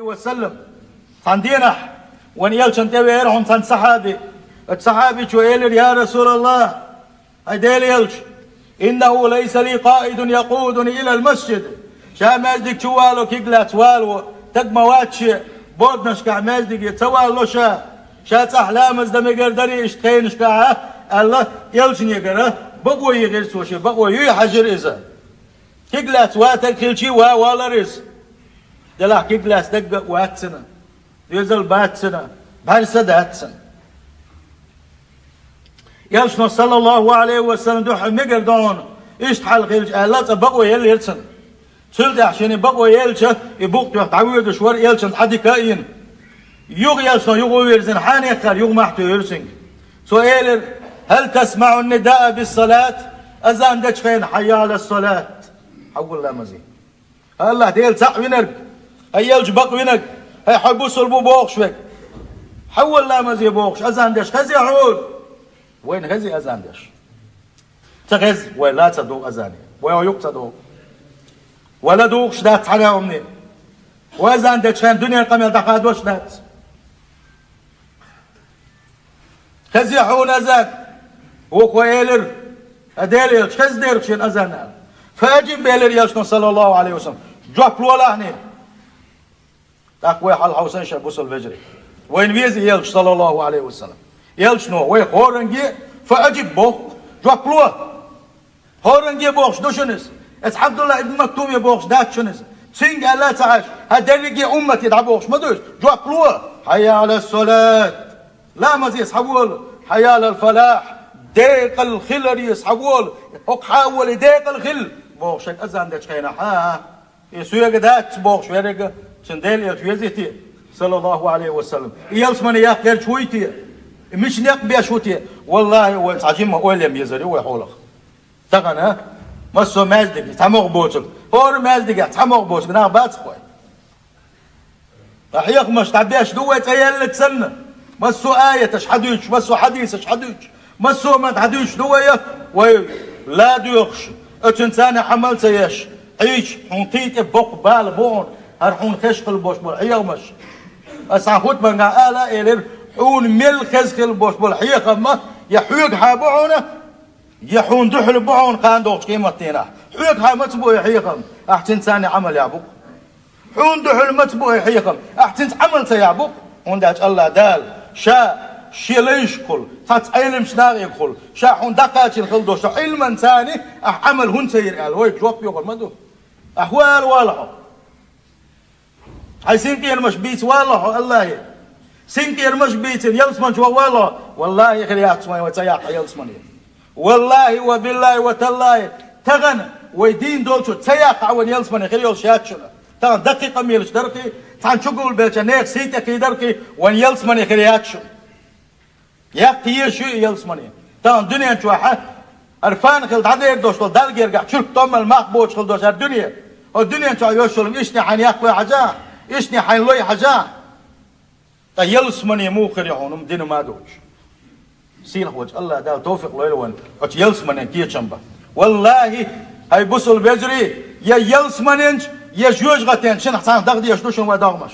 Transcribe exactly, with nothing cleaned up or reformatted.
ва саллам. Цхьан дийнахь вайн элчанна тӀевеара хьуна цхьа сахьаби. Оцу сахьабичо элира: «Я Расулаллах, хӀай Делан элча, иннаху лайса ли къаидун якъудуни илал масжид». Ша маьждиг чу вало, киг лаьцна вало стаг ма вац шен, боданашкахь маьждиге ца вало ша. Ша цӀахь ламаз дан мегар дарий иштта хенашкахь, аьлла, элчанегара бакъо йигира цо, шен бакъо юй хьаьжира иза. Киг лаьцна ватарг хилчий, ва валара иза. Делахь киг лаьцна дагга а вац цуьнан, доьзал бац цуьнан, бӀаьрса дац цуьнан. Элчано, саллаллаху Ӏалайхи ва саллам, дуьхьал мегар ду хьуна иштта хьал хилча аьлла, цкъа бакъо еллера цуьнан. Цул тӀаьхьа шена бакъо елча, и букъ тоьхна дӀавоьдуш вара, элчанца хьан дика а йина. Юха элчано юха а вирзина, хьанехкара юха мохь туьйхира цуьнга. Цо элира: «Хьал тасмаӀу нидаа биссалат?» Азан дечу хенахь: «Хьайя Ӏалас-салат». Хьан вала ламазе? АллахӀ Дела цхьаъ винарг, хьан элча бакъ винарг, хьан хьо бусалба ву бохуш верг. Хьан вала ламазе бохуш, азан деш хезий хьуна? Вайна хезий азан деш? Ца хеза, вай ла ца дугӀу азане. Вай хьо юкъа ца дугӀу. Вай ладугӀуш дац цхьана а хӀумане. Вай азан дечу хенахь дуьненан къамел дӀахадош дац. Хезий хьуна азан? Вукхо элира: «Хьан Делан элча, хеза дера шена азан», аьлла. «Фа аджиб», элира элчано, саллаллаху Ӏалайхи ва саллам. Жоп лолахьний. ТӀаккха вай хьалхьовсийша, бусалба вежарий. Вайна веза элча, саллаллаху Ӏалайхи ва саллам. Элчано вай хӀоранге «фа аджиб» боху, жоп ло. ХӀоранге бохуш ду шуна иза. Эцу Ӏабдулла ибн Мактуме бохуш дац шуна иза. Цуьнга аьлла ца Ӏаш, хьан дерриге а уммате дӀабохуш ма ду иза. Жоп ло: «Хьайя Ӏалас-салат». Ламазе схьавола: «Хьайя Ӏалал-фалахь». Декъала хиларе схьавола. ХӀокху хьан а волий, декъала хила, бохуш шайн азан дечу хенахь. И соьга дац бохуш верг, цуьнан Делан элча везий те, саллаллаху Ӏалайхи ва саллам? И ялсамане яккха герча вуй те? И мича некъ беш ву те? Валлахи, вайн цхьа жимма ойла ма езар ю вай хьолах. Тахана массо а маьждиге цхьа могӀа боцург, хӀора маьждигехь цхьа могӀа боцург нах бац-кх вай. Ткъа хьехамаш дӀабеш ду вай цӀе еллачу санна. Массо а аяташ хьадуьйцуш, массо а хьадисаш хьадуьйцуш, массо а ма дӀадуьйцуш ду вай, вай ла доьхуш, оцуьнца цхьана Ӏамал ца еш, Ӏийча, хьуна кхин тӀе боккха бала бу хьуна, хӀара хьуна хезаш хила болуш болу хьехамаш. Аса хьан хутбангахь ала а элира: «Хьуна мел хеза хила болуш болу хьехам я хьоьгахьа бу хьуна, я хьуна дуьхьал бу хьуна кхана догӀучу къематдийнахь. Хьоьгахьа маца бу и хьехам? Ахь цуьнца цхьана Ӏамал яхь бу-кх. Хьуна дуьхьал маца бу и хьехам? Ахь цуьнца Ӏамал ца яхь бу-кх». ХӀунда аьлча АллахӀ Дала Ша Шен лайшкахула, цхьацца Ӏеламчу нахехула, Ша хьуна дӀакхачийна хила долуш долу Ӏилманца ахь Ӏамал хӀунда ца йира аьлла, вайга жоп йохур ма ду. Ахь хӀун ала валахь хьо? Хьайн синкъерамаш бийца валахь хьо АллахӀе? Синкъерамаш бийцина ялсамани чу ваха валахь хьо? ВаллахӀи, хир яц вайн вай ца яккха ялсамане. ВаллахӀи ва биллахӀи ва таллахӀи, тахана вай дийна долчуьра ца яккха вайн ялсамане хир йолуш яц шуна. Тахана даккхий къамелаш дархий, цхьана чугулбелча нехан сий тӀе кхийдархий, вайн ялсамане хир яц шуна. Яккха езаш ю и ялсамане. Тахана дуьнен чохь хӀара фана хила дӀадер долуш долу Далла гергахь чуьрк томмал мах боцуш хила долуш хӀара дуьне. ХӀо дуьнен чохь йолуш йолу иштта хьайн яккхалой хьажа, иштта хьайн лой хьажа. Ткъа ялсамане муха хир ю хьуна, хӀума дина ма а доцуш? Сийлахь волчу АллахӀ Дала товфикъ лойла вайна оцу ялсаманен кечам бан. ВаллахӀи, хьай бусалба вежарий, я ялсаманенчу, я жоьжахатенчу шинахь цхьаьна даха дезаш ду шуна вайн догӀмаш.